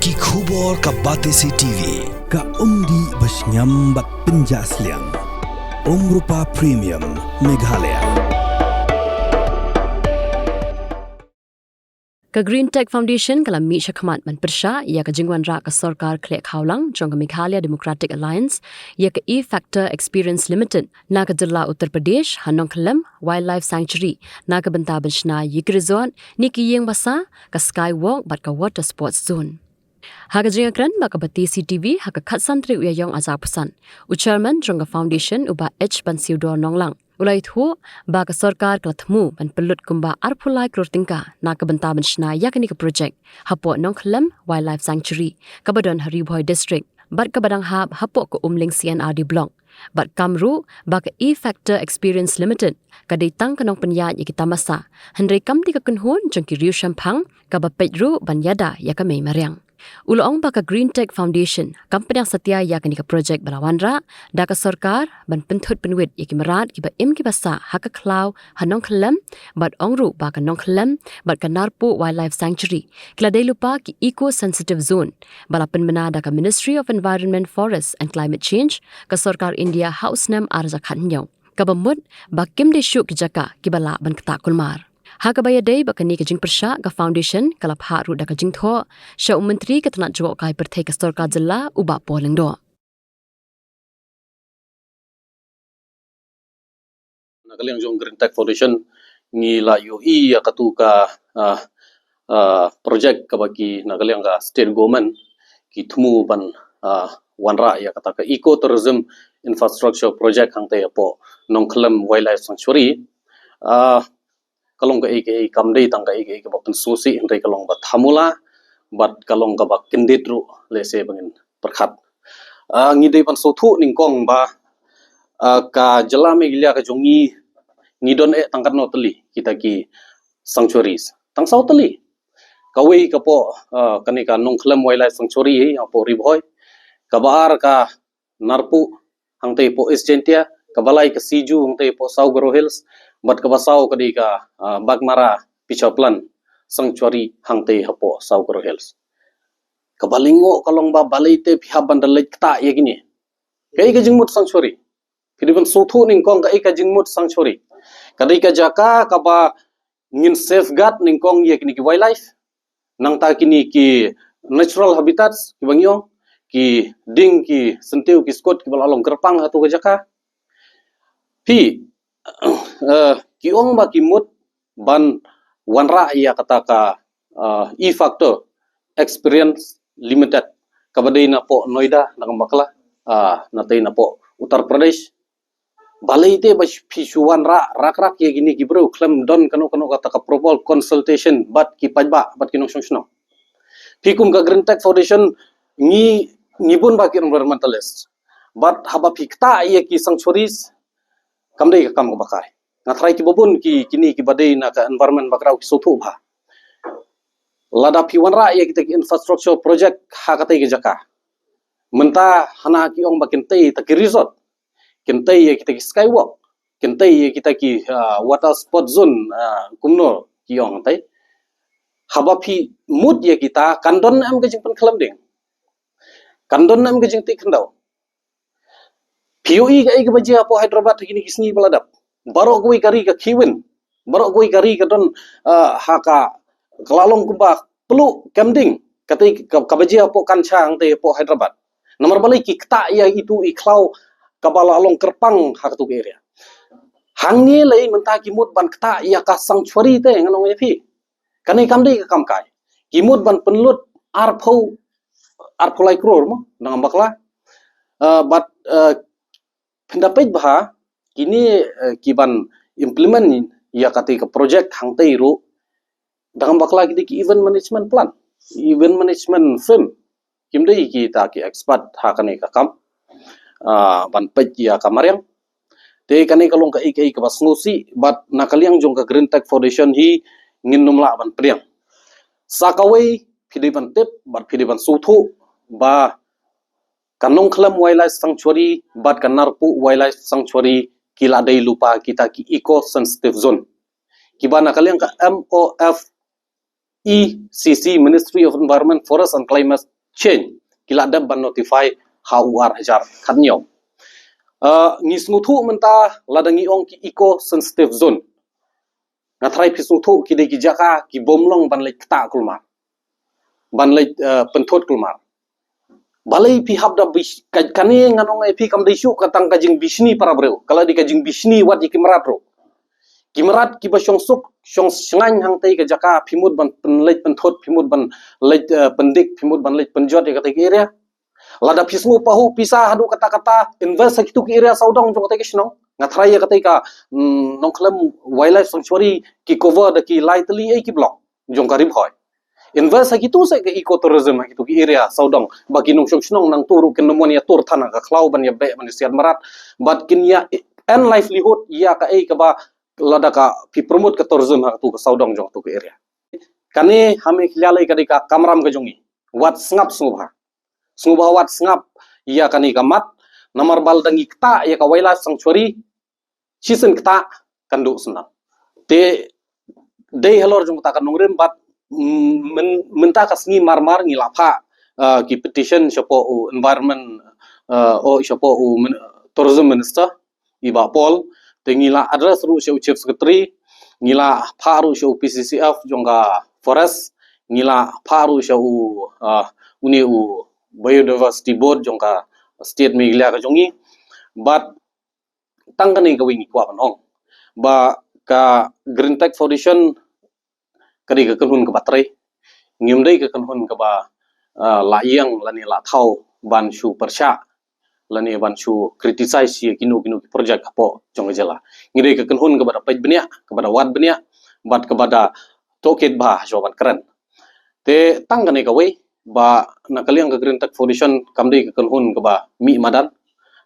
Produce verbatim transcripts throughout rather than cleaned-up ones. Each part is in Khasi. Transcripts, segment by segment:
Ki khubor ka Batesi T V, ka umdih bashngiam bad pynjah sliang. Umrupa Premium, Meghalaya. Ka Green Tech Foundation ka la mih shakhmat ban pyrshah ïa ka jingwanrah ka sorkar khleh khawlang jong ka Meghalaya Democratic Alliance ïa ka E-Factor Experience Limited na ka jylla Uttar Pradesh ha Nongkhyllem Wildlife Sanctuary na ka bynta ban shna ïa ki resort ne ki ïing basa, ka skywalk bad ka water sports zone. Ha ka jingïakren bad ka Batesi T V ha ka khatsan tarik u Ïaïong arhajar arphew san, u chairman jong ka foundation u Bah H Bansiewdor Nonglang u la ïathuh ba ka sorkar ka la thmu ban pynlut kumba arphew lai klur tyngka na ka bynta ban shna ïa kane ka project hapoh Nongkhyllem Wildlife Sanctuary kaba don ha Ri Bhoi District bad kaba dang hap hapoh ka Umling C and R D Block, bad kam ruh ba ka E-Factor Experience Limited ka dei tang ka nongpynïaid ïa ki tamasa, hynrei kam dei ka kynhun jong ki riewshemphang kaba peit ruh ban ïada ïa ka mei mariang. U la ong ba ka Green Tech Foundation kam pdiang satia ïa kane ka project ba la wanrah da ka sorkar ban pynthut pynwit ïa ki mrad kiba im kiba sah ha ka khlaw ha Nongkhyllem, bad ong ruh ba ka Nongkhyllem bad ka Narpuh Wildlife Sanctuary ki la dei lypa ki eco sensitive zone ba la pynbna da ka Ministry of Environment, Forest and Climate Change ka sorkar India ha u snem arhajar khathynñiew, kaba mut ba kim dei shuh ki jaka kiba lah ban ktah kulmar. Ha kaba ïadei bad kane ka jingpyrshah, ka foundation ka la phah ruh da ka jingthoh sha u Myntri ka tnat jngohkai pyrthei ka sorkar jylla u Bah Paul Lyngdoh. Na ka liang jong Green Tech Foundation ngi la ïohi ïa katu ka, ah, ah, project kaba ki na ka liang ka state government ki thmu ban, ah, wanrah ïa kata ka eco tourism infrastructure project hangtei hapoh Nongkhyllem Wildlife Sanctuary. Ah, ka long kaei kaei, kam dei tang kaei kaei kaba pynsngewsih, hynrei ka long ba thamula bad ka long kaba kyndit ruh lehse ba ngin pyrkhat. Ah, ngi dei ban sngewthuh nyngkong ba, ah, ka jylla Meghalaya ka jong ngi, ngi don eh tang katno tylli kita ki sanctuaries? Tang saw tylli. Kawei ka hapoh, ah, kane ka Nongkhyllem Wildlife Sanctuary hapoh Ri Bhoi, kaba ar ka Narpuh hangtei hapoh East Jaintia, kaba lai ka Siju hangtei hapoh South Garo Hills, bad kaba saw ka dei ka, ah, Baghmara Pichaplan Sanctuary hangtei hapoh South Garo Hills. Kaba lyngngoh ka long ba balei te phi hap ban da leit ktah ïa kine? Kaei ka jingmut sanctuary? Phi dei ban sngewthuh nyngkong kaei ka jingmut sanctuary. Ka dei ka jaka kaba ngin safeguard nyngkong ïa kine ki wildlife, nangta kine ki natural habitats kiba ngi ong, ki dieng, ki syntiew, ki skud kiba la long kyrpang hato ka jaka. Phi, eh, ki ong ba ki mut ban wanrah ïa kata ka, eh, E-Factor Experience Limited, kaba dei napoh Noida, na kam bakla, ah, natei napoh Uttar Pradesh. Balei te ba phi shu wanrah rak rak ïa kine ki briew khlem don kano kano kata ka proper consultation bad ki paidbah bad ki nongshong shnong? Phi kum ka Green Tech Foundation, ngi, ngi bun ba ki environmentalist. Bad haba phi ktah ïa ki sanctuaries, kam dei ka kam kaba kai. Nga tharai kiba bun ki, kine kiba dei na ka environment background ki sngewthuh bha. Lada phi wanrah ïa kita ki infrastructure project ha katei ka jaka, mynta hana ki ong ba kin tei ta ki resort, kin tei ïa kita ki skywalk, kin tei ïa kita ki, ah, water sport zone, ah, kumno ki ong tei. Haba phi mut ïa kita, kan don em ka jingpynkhlem dieng? Kan don em ka jingtih khyndew? Phi ïohi kaei kaba jia hapoh Hyderabad ha kine ki sngi ba la dep? Baroh kawei ka ri ka khih win. Baroh kawei ka ri ka don, ah, ha ka, ka la long kumba pluh kem dieng. Katei ka, kaba jia hapoh Kancha hangtei hapoh Hyderabad. Namar balei? Ki ktah ïa itu i khlaw kaba la long kyrpang ha katu ka area. Hangne lei mynta ki mut ban ktah ïa ka sanctuary te, ngan ong ïa phi. Kane kam dei ka kam kai. Ki mut ban pynlut arphew, arphew lai klur mo, na kam bakla. Ah, bad, ah, phin da peit bha, kine, eh, ki ban implement ïa katei ka project hangtei ruh, da kam bakla ki dei ki event management plan, event management firm. Kim dei kita ki expert ha kane ka kam, ah, ban peit ïa ka mariang. Te kane ka long kaei kaei kaba sngewsih, bad na ka liang jong ka Green Tech Foundation hi ngin nym lah ban pdiang. Sa kawei, phi dei ban tip bad phi dei ban sngewthuh ba ka Nongkhlem Wildlife Sanctuary bad ka Narpuh Wildlife Sanctuary ki la dei lypa kita ki eco sensitive zone, kiba na ka liang ka M O F E C C, Ministry of Environment, Forest and Climate change, ki la dep ban notify ha u ar hajar khatnyiaw. Uh, ngi sngewthuh mynta lada ngi ong ki eco sensitive zone. Nga tharai phi sngewthuh ki dei ki jaka ki bym long ban leit ktah kulmar, ban leit, uh, pynthut kulmar. Balei phi hap da bi-, ka-, kane ngan ong ïa phi kam dei shuh ka tang ka jingbishni para briew, ka la dei ka jingbishni wat ïa ki mrad ruh. Ki mrad kiba shong suk shong shngaiñ hangtei ka jaka phi mut ban pynleit pynthut, phi mut ban leit, uh, pyndik, phi mut ban leit pynjot ïa katei ka area. Lada phi sngewbha pahuh pisa haduh katta katta, invest ha kitu ki area sawdong jong katei ka shnong. Nga tharai ïa katei ka, mm, Nongkhlem Wildlife Sanctuary ki cover da ki lai tylli ei ki block jong ka Ri Bhoi. Invest ha kitu seh ka eco tourism ha kitu ki area sawdong, ba ki nongshong shnong nangtu ruh kin nym wan ïa tur than ha ka khlaw ban ïa beh ban ïa siat mrad, bad kin ïa earn livelihood ïa kaei kaba lada ka phi promote ka tourism ha katu ka sawdong jong katu ka area. Kane ha Meghalaya ka dei ka kamram ka jong ngi. Wat sngap sngewbha. Sngewbha wat sngap ïa kane ka mat, namar ba lada ngi ktah ïa ka wildlife sanctuary, shisien ktah kan duh snem. Te dei halor jong kata ka nongrim bad, mm, myn-, mynta ka sngi marmar ngi la phah, uh, ki petition shapoh u environment, uh, o shapoh u min-, tourism minister, i Bah Paul, te ngi la address ruh sha u chief secretary, ngi la phah ruh sha u P C C F jong ka forest, ngi la phah ruh sha u, uh, une u biodiversity board jong ka state Meghalaya ka jong ngi. Bad tang kane kawei ngi kwah ban ong ba ka Green Tech Foundation ka dei ka kynhun kaba trei. Ngim dei ka kynhun kaba, ah, la ïeng lane la thaw ban shu pyrshah lane ban shu criticize ïa kino kino ki project hapoh jong ka jylla. Ngi dei ka kynhun kaba da peit bniah, kaba da wad bniah, bad kaba da tohkit bha shuwa ban kren. Te tang kane kawei, ba na ka liang ka Green Tech Foundation kam dei ka kynhun kaba mih madan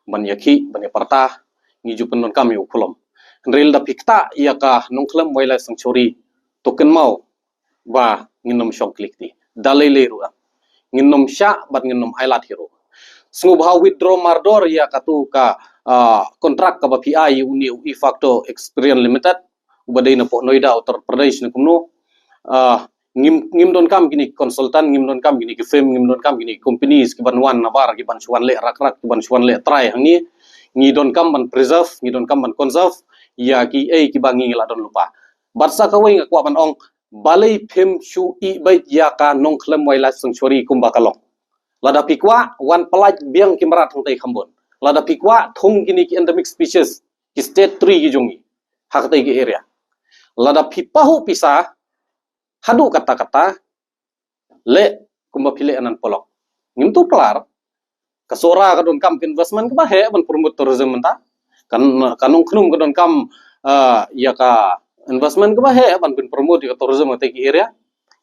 ban ïakhih, ban ïapyrta, ngi ju pyndonkam ïa u khulom. Hynrei lada phi ktah ïa ka Nongkhlem Wildlife Sanctuary, to kynmaw ba ngin nym shong kli kti da lei lei ruh. Ngin nym shah bad ngin nym ailad hi ruh. Sngewbha withdraw mardor ïa katu ka, ah, contract kaba phi ai ïa une u Efacto Experience Limited, uba dei napoh Noida, Uttar Pradesh ne kumno. Ah, ngim, ngim donkam kine ki consultant, ngim donkam kine ki firm, ngim donkam kine ki companies kiban wan nabar, kiban shu wan leh rak rak, kiban shu wan leh trai hangne. Ngi donkam ban preserve, ngi donkam ban conserve ïa kiei kiba ngi la don lypa. Bad sa kawei nga kwah ban ong, balei phim shu ïeh beit ïa ka Nongkhlem Wildlife Sanctuary kumba ka long? Lada phi kwah, wan pyllait biang ki mrad hangtei khambun. Lada phi kwah, thung kine ki endemic species, ki state tree ki jong ngi ha katei ka area. Lada phi pahuh pisa haduh katta katta, leh kumba phi leh Anandpolok. Ngim tu plar. Ka Sohra ka donkam ka investment kaba heh ban promote tourism mynta. Kan, ka Nongkhnum ka donkam, ah, ïa ka investment kaba heh ban pyn promote ïa ka tourism ha katei ka area.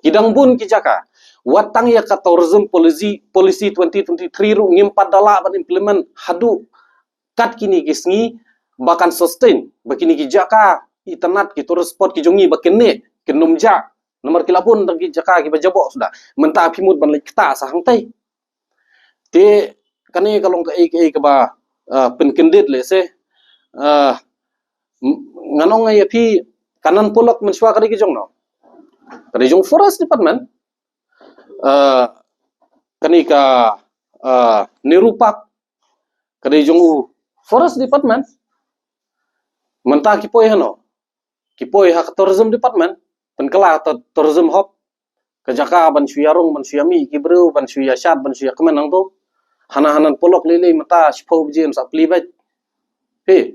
Ki dang bun ki jaka. Wat tang ïa ka tourism policy, policy twenty twenty-three ruh ngim pat da lah ban implement haduh kat kine ki sngi ba kan sustain, ba kine ki jaka itynnad, ki tourist spot ki jong ngi ba kin neh, kin nym jah. Namar ki la bun tang ki jaka kiba jaboh suda. Mynta phi mut ban leit ktah sa hangtei. Te kane ka long kaei kaei kaba, ah, pynkyndit lehse. Ah, m-, ngan ong ïa phi, ka Anandpolok mynshuwa ka dei ka jong no? Ka dei jong Forest Department. Ah, kane ka, ah, Nehru Park ka dei jong u Forest Department. Mynta ki poi hano? Ki poi ha ka Tourism Department, pynkylla ha Tourism Hub. Ka jaka ban shu ïarung, ban shu ïamih ki briew, ban shu ïashad, ban shu ïakmen hangto. Hana ha Anandpolok lei lei mynta shiphew baje yn sa plie beit. Phi.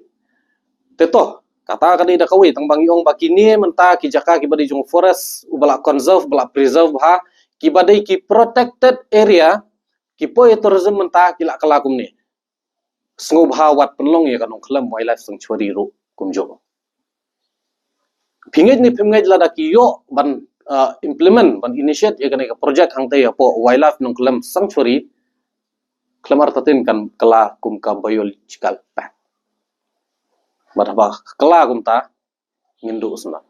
Te to, kata ka dei da kawei, tang ba ngi ong ba kine mynta ki jaka kiba dei jong forest, uba la conserve, ba la preserve ha, kiba dei ki protected area, ki poi tourism mynta ki la kylla kumne. Sngewbha wat pynlong ïa ka Nongkhlem Wildlife Sanctuary ruh kumjuh. Phi ngeit ne phim ngeit, lada ki ïoh ban, uh, implement, ban initiate ïa kane ka project hangtei hapoh Wildlife Nongkhlem Sanctuary, Khlem Artatien kan kylla kum ka biological park. Bad haba kylla kumta, ngin duh snem.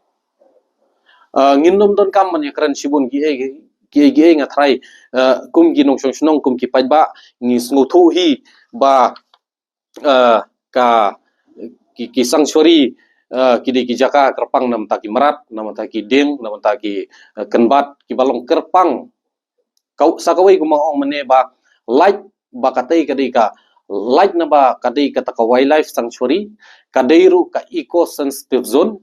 Uh, ngin nym donkam ban ïakren shibun kiei kiei, kiei kiei, nga tharai, uh, kum ki nongshong shnong, kum ki paidbah, ngi sngewthuh hi ba, uh, ka, ki, ki sanctuary, uh, ki dei ki jaka kyrpang na bynta ki mrad, na bynta ki dieng, na bynta ki, uh, kynbat, kiba long kyrpang Ka, sa kawei kumba ong mynne ba lait ba katei ka dei ka, lait naba ka dei kata ka wildlife sanctuary, ka dei ruh ka eco sensitive zone,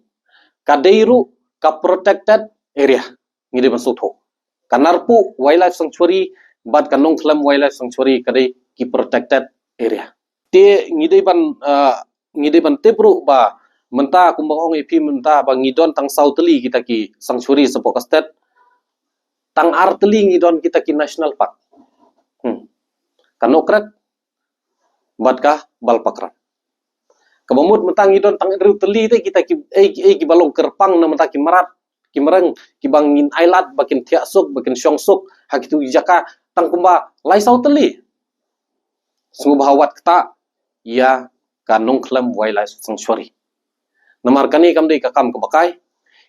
ka dei ruh ka protected area. Ngi dei ban sngewthuh, ka Narpuh Wildlife Sanctuary bad ka Nongkhlem Wildlife Sanctuary ka dei ki protected area. Te ngi dei ban, ah, ngi dei ban tip ruh ba mynta kumba ong ïa phi mynta ba ngi don tang saw tylli kita ki sanctuary shapoh ka state. Tang ar tylli ngi don kita ki national park. Hmm. Ka Nokrek bad ka Balpakram. Kaba mut mynta ngi don tang hynriew tylli te kita ki, eh, eh, kiba long kyrpang na mynta ki mrad, ki mreng, kiba ngin ailad ba kin thiah suk, ba kin shong suk ha kitu ki jaka tang kumba lai saw tylli. Sngewbha wat ktah ïa ka Nongkhlem Wildlife Sanctuary. Namar kane kam dei ka kam kaba kai,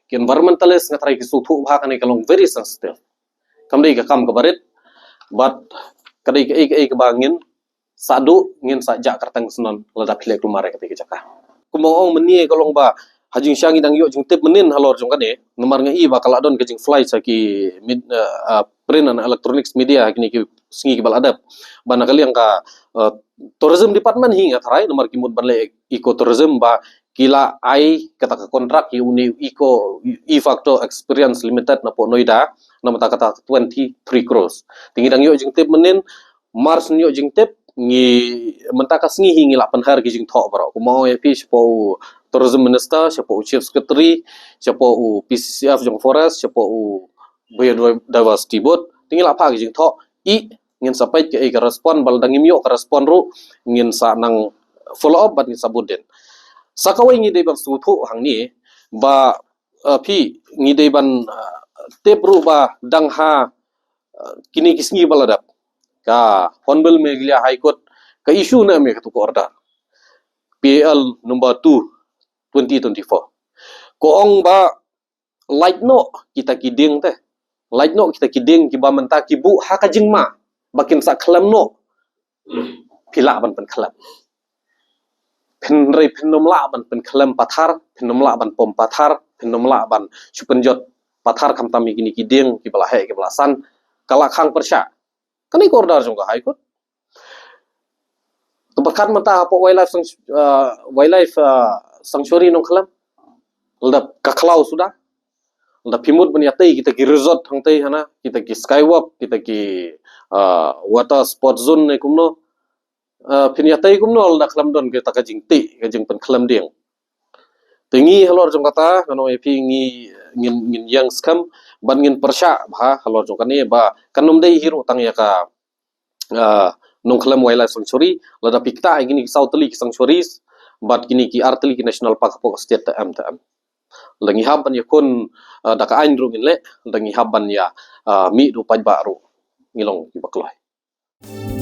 ki environmentalist nga tharai ki sngewthuh ba kane ka long very sensitive. Kam dei ka kam kaba rit bad ka dei kaei kaei kaba ngin sa duh, ngin sa jah kyrteng snon lada phi leh kulmar ïa katei ka jaka. Kumba ong mynne ka long ba ha jingshisha ngi dang ïoh jingtip mynnin halor jong kane, namar nga i ba ka la don ka jingfly sha ki mid-, eh, eh, print and electronics media ha kine ki sngi kiba la dep. Ba na ka liang ka, eh, tourism department hi nga tharai, namar ki mut ban leh ecotourism ba ki la ai kata ka contract ïa une Eco, Efacto Experience Limited napoh Noida, namar kata twenty-three crores. Te ngi dang ïoh jingtip mynnin, mar shu ïoh jingtip, ngi mynta ka sngi hi ngi la pynher ki jingthoh baroh. Kumba ong ïa phi shapoh u Tourism Minister, shapoh u Chief Secretary, shapoh u P C C F jong Forest, shapoh u Biodiversity Board. Te ngi la phah ki jingthoh, i ngin sa peit kaei ka respond, ba lada ngim ïoh ka respond ruh ngin sa nang follow up bad ngin sa bud dien. Sa kawei ngi dei ban sngewthuh hangne ba, eh, phi, ngi dei ban, eh, tip ruh ba dang ha, eh, kine ki sngi ba la dep ka Hornbill Meghalaya High Court ka issue ne em ïa katu ka order P A L number two, twenty twenty-four. Ka ong ba lait noh kita ki dieng te. Lait noh kita ki dieng kiba mynta ki buh ha ka jingma ba kin sa khlem noh. Phi lah ban pynkhlem. Phin rei phin ym lah ban pynkhlem pathar, phin ym lah ban pom pathar, phin ym lah ban shu pynjot pathar khamtam ïa kine ki dieng kiba la heh kiba la san. Ka la khang pyrshah. Kane ka order jong ka High Court. Te pyrkhat mynta hapoh wildlife sanct-, uh, wildlife, uh, sanctuary Nongkhlem. Lada ka khlaw suda. Lada phi mut ban ïatei kita ki resort hangtei hana, kita ki skywalk, kita ki, uh, water sport zone ne kumno. Uh, phin ïatei kumno lada khlem don kita ka jingtih, ka jingpynkhlem dieng. Te ngi halor jong kata, ngan ong ïa phi ngi ngin, ngin ïeng skhem, ban ngin pyrshah bha halor jong kane ba kan ym dei hi ruh tang ïa ka, ah, Nongkhlem Wildlife Sanctuary, lada phi ktah ïa kine ki saw tylli ki sanctuaries bad kine ki ar tylli ki national park hapoh ka state te em te em. Lada ngi hap ban ïakhun, ah, da ka aiñ ruh ngin leh, lada ngi hap ban ïa, ah, mih da u paidbah ruh ngi long kiba kloi.